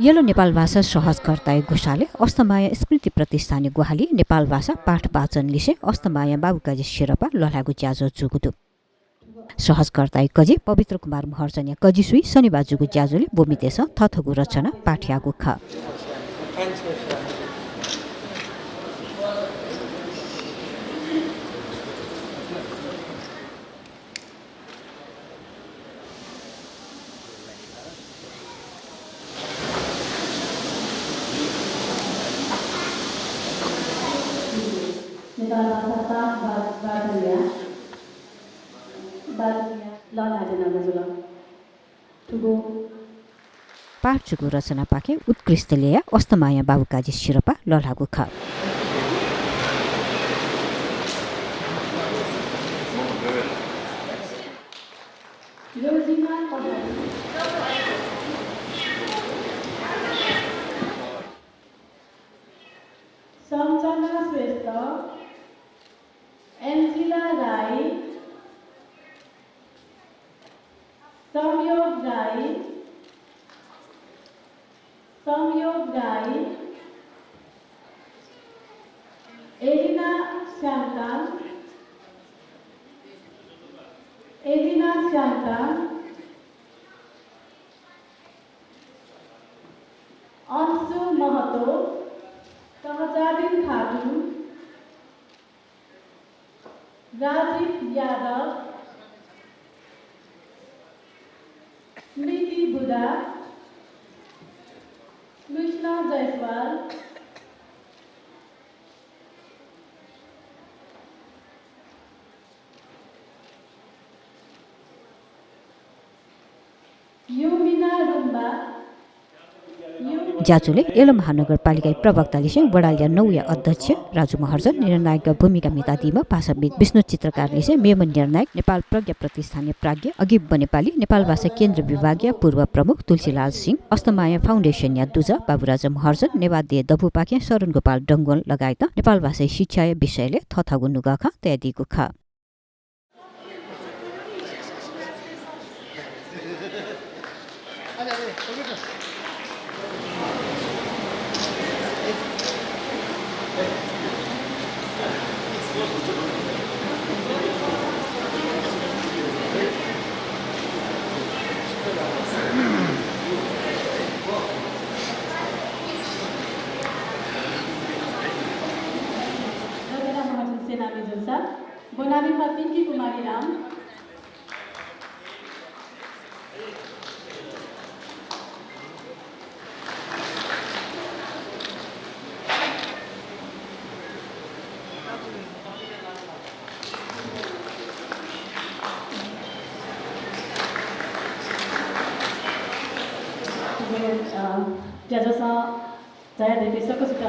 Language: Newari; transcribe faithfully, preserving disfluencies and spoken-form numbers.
यल नेपाल भाषा सहजकर्ताया ग्वसालय् अष्टमाया स्मृति प्रतिष्ठानया ग्वाहालिं नेपाल भाषा पाठ वाचन लिसें अष्टमाया बाबुकाजी सिरपाः लःल्हायेगु ज्याझ्वः जूगु दु। सहजकर्ताया कजि पवित्र कुमार महर्जनया कजिसुइ शनिबाः जूगु ज्याझ्वलय् ब्वमितय्सं थःथःगु रचना पाठ याःगु खः। नेपाल भाषा पाठ वा-, वाचनया, वाचनया लःल्हानादीगु जुल। थुगु पाठ जूगु रचनापाखें उत्कृष्ट ल्ययाः अष्टमाया बाबुकाजी सिरपाः लःल्हाःगु खः। रोजिना पहाडी। सम्झना श्रेष्ठ, एन्जिला राई, संयोग राई, संयोग राई, एलिना स्याङताम, एलिना स्याङताम, अन्सु महतो, तहजाबिन खातुन, राजीव यादव, स्मृति बुढा, कृष्ण जयसवाल, युमिना रुम्बा। ज्याझ्वलय् यल महानगरपालिकाया प्रवक्ता लिसें वडा ल्या नौया अध्यक्ष राजु महर्जन, निर्णायकया भूमिका म्हितादीम्ह भाषाविद् विष्णु चित्रकार लिसें मेम्ह निर्णायक नेपाल प्रज्ञा प्रतिष्ठानया प्राज्ञ अगिम्ह नेपाली, नेपाल भाषा केन्द्र विभागया पूर्व प्रमुख तुलसीलाल सिंह, अष्टमाया फाउन्डेसनया दुजः बाबुराजा महर्जन, नेवाः देय् दबूपाखें शरण गोपाल डंगोल लगायत नेपाल भाषाया शिक्षाया विषयलय् थःथःगु नुगः खँ तयादीगु खः। रचना महर्जन सेनामी जुल्सा, ब्वनामि खः पिंकी कुमारी राम। अ, ज्याझ्वलय् झायादीपिं सकसित